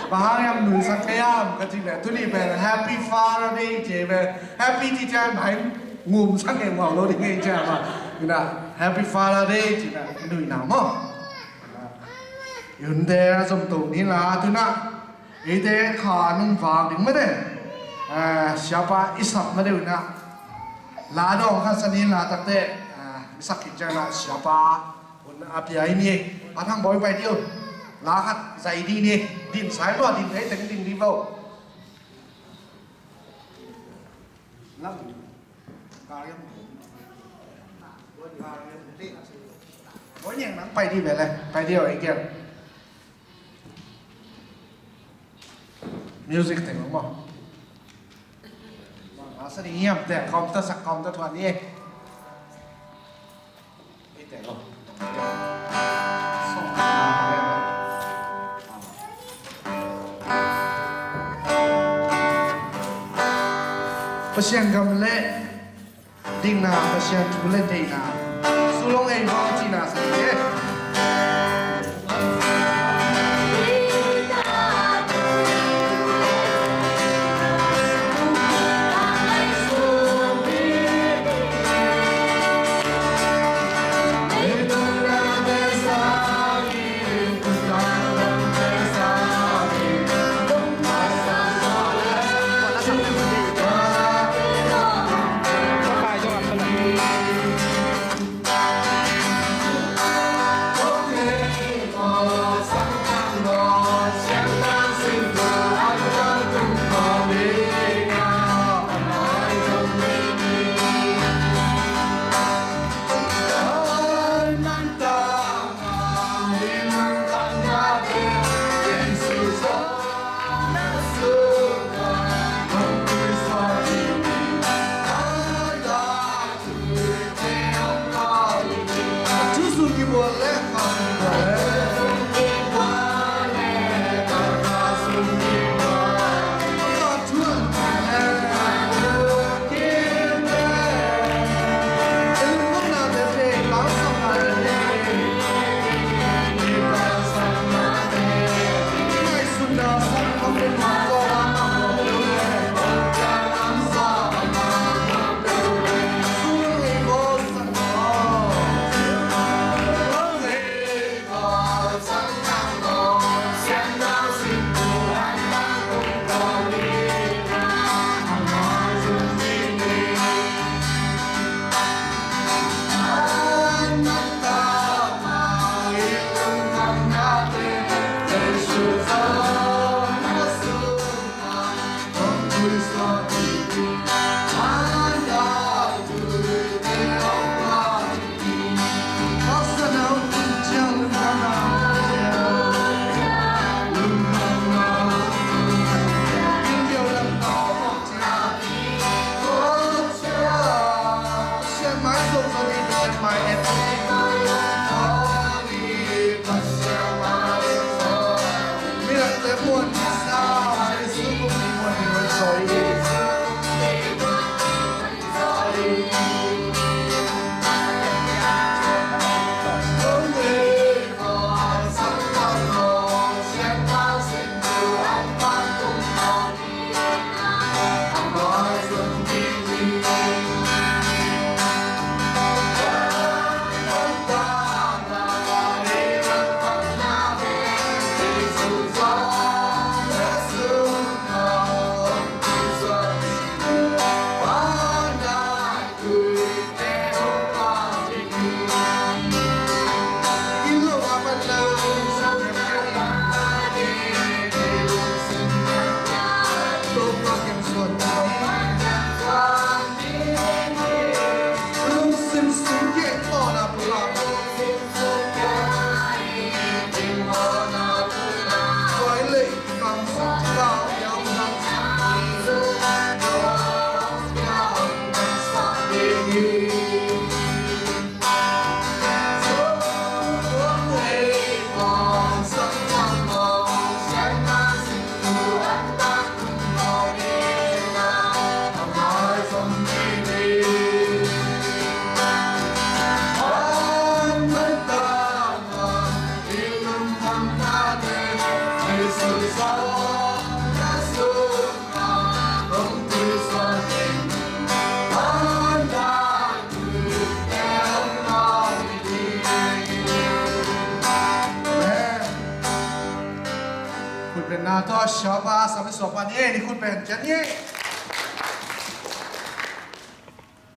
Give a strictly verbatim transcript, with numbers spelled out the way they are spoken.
Bang hang hiam nuihsak kei hiam ka cih leh, tuni pen Happy Father Day ci ve. Happy ci ciang mah in ngumsak ngei ngau lo ding ei ciang mah. Ina, Happy Father Day ci na nuihna maw. I hunte a zom to ni la, tuna eite kha nung vak ding mah de. Ah, siapa i sap mah de una. La dong kha sa ni la takte. Ah, i sak kik ciang la siapa hun a pia i ni. A thang bawi pai diu. La khat zai di ni. Din sai maw, din thei teng din di bo. Lam. Ka yam. Bawi niang nang pai di ve le. Pai di o i gel. Music teng lo maw. A sa ding hiam teng kawm ta sak kawm ta thuan ni. Ei teng lo. Pasian gam le dikna, Pasian thu le deihna, sulong ei bang cihna sa hi e. Khutbetna tawh siapa, sawm le suapa ni, ni khutbet ciat ni.